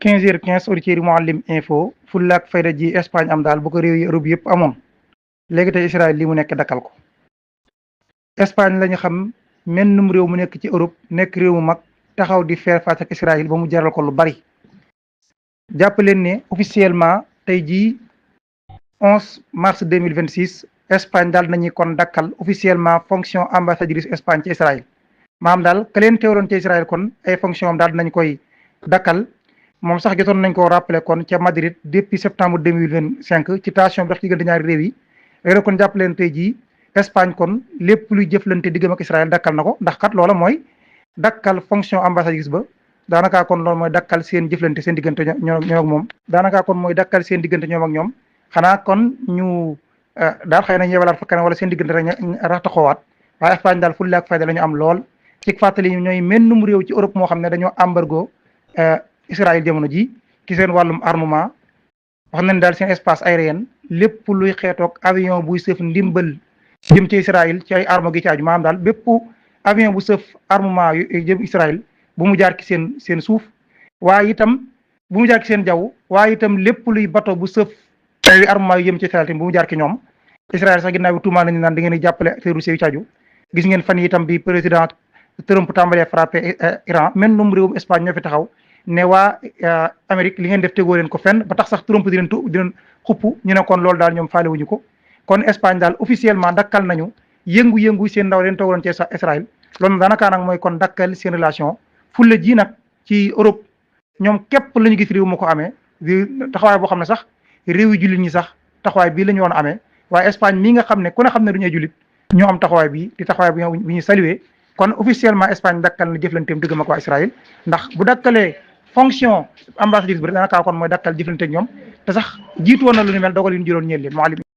15h15 auditeurs yi Mouhalim info fulla ak fayda ji Espagne am daal bu ko réew yi Europe yëpp amoon léegi tey Israël li mu nekk dakkal ko. Espagne lañu xam mennum réew mu nekk ci Europe nekk réew mu mag taxaw di faire face ak Israël ba mu jaral ko lu bari. jàpp leen ne officiellement tey jii 11 mars 2026 Espagne daal nañuy kon dakkal officiellement fonction ambassadrice Espagne ci Israël maanaam daal ka leen teewloon ci Israël kon ay fonction am daal nañ koy dakkal. moom sax jotoon nañ ko rappelé kon ca Madrid depuis septembre 2025 ci tension bi dox ci diggante ñaari réew yi léegi kon jàpp leen tey jii Espagne kon lépp luy jëflante diggam ak Israël dakkal na ko ndax kat loola mooy dakkal fonction ambassadrice ba daanaka kon loolu mooy dakkal seen jëflante seen diggante ñoom ak moom daanaka kon mooy dakkal seen diggante ñoom ak ñoom xanaa kon ñu daal xëy na ñeewalaat fa kanam wala seen diggante rek raxtaxoowaat waaye Espagne daal fulla ak fayda la ñu am lool ci fàttali ñooy mennum réew ci Europe moo xam ne dañoo embargo Israël jamono ji ci seen wàllum armement wax nañ daal seen espace aérien lépp luy xeetoog avion buy sëf ndimbal jëm ci Israël ci ay arme gi ci aju maanaam daal bépp avion bu sëf armement yu jëm Israël bu mu jaar ci seen suuf waaye itam bu mu jaar ci seen jaww waaye itam lépp luy bateau bu sëf ay armement yu jëm ci Israël tamit bu mu jaar ci ñoom Israël sax ginnaaw bi tuumaal nañu naan da ngeen di jàppale terroriste yu ci aju gis ngeen fan yi itam bi président Trump tàmbalee frappé Iran même num réewum Espagne ñoo fi taxaw ne waa Amérique li ngeen def tegoo leen ko fenn ba tax sax Trump di leen xupp ñu ne kon loolu daal ñoom faale wuñu ko kon Espagne daal officiellement dakkal nañu yëngu-yëngu seen ndaw leen toogoon ci Israël loolu daanaka nag mooy kon dakkal seen relation fulla ji nag ci Europe ñoom képp la ñu gis réew mu ko amee taxawaay boo xam ne sax réew yi jullit ñi sax taxawaay bii la ñu woon amee waaye Espagne mii nga xam ne ku ne xam ne du ñuy jullit ñoo am taxawaay bi di taxawaay bi ñu salué kon officiellement Espagne dakkal na jëflanteem diggam ak waa Israël ndax bu dakkalee fonction ambassadrice bi daanaka kon mooy dakkal jëflante ak ñoom te sax jiitu woon na lu ni mel dogal yu ñu jëloon ñeel leen